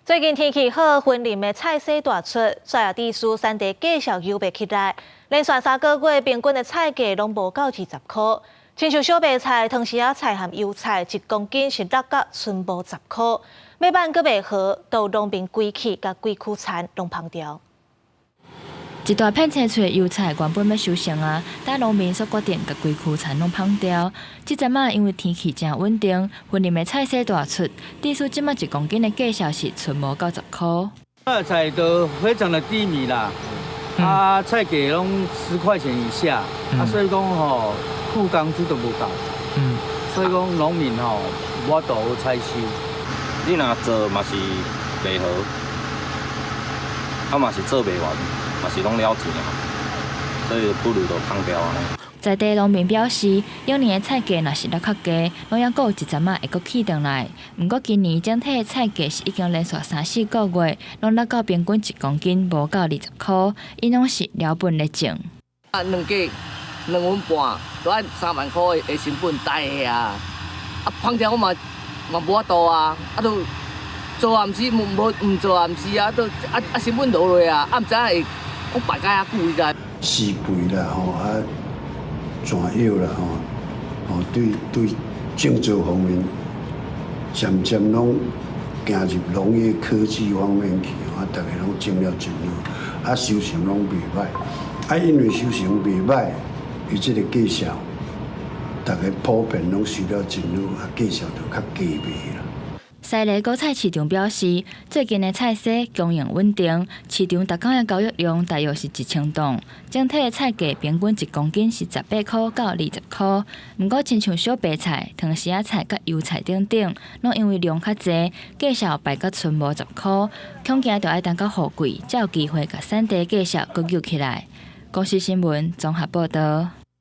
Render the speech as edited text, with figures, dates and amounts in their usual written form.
最近天氣好，雲林的菜市大出，煞也致使產地價數搝袂起來，連續3個月平均的菜價攏無到20箍。親像小白菜、糖絲仔菜和油菜，1公斤是落甲賰無十箍，尾擺閣袂好，都農民規氣佮規區田攏芳掉。一大片青翠的油菜原本欲收成啊，但農民煞決定共規區田攏芳掉。這陣仔因為天氣誠穩定，雲林的菜市大出，致使這馬1公斤的價數是賰無到十箍。菜都非常的低迷啦，啊，菜價攏10塊錢以下，啊，所以講吼，付工資都無夠，所以講農民吼無法度採收。你若做嘛是袂好，啊嘛是做袂完，嘛是攏了錢啊，所以不如就芳掉按呢。在地農民表示，往年的菜價若是落較低，攏猶閣有一陣仔會閣起轉來。毋過今年整體的菜價是已經連續三四個月，攏落到平均1公斤無到20箍，𪜶攏是了本咧種。啊，兩季2分半，都愛3萬箍的成本帶啊！啊，芳掉我嘛嘛無法度啊！啊，都做也毋是，無無毋做也毋是啊，都啊啊成本落落啊，啊毋知影會講敗甲遐久，你知？施肥啦吼，啊，糞藥啦吼，吼對對種植方面，漸漸攏行入農業科技方面去，啊，逐个攏種了真好，啊，收成攏袂䆀，啊，因為收成袂䆀，伊這個價數，逐个普遍攏收了真好，啊，價數就較低賣啦。西螺果菜市場表示，最近的菜市供應穩定，市場逐工的交易量大約是1000檔，整體的菜價平均1公斤是18箍到20箍。毋過，親像小白菜、糖絲仔菜佮油菜等等，攏因為量較濟，價數敗甲賰無十箍，恐驚著愛等到雨季，才有機會共產地價數閣搝起來。公視新聞綜合報導。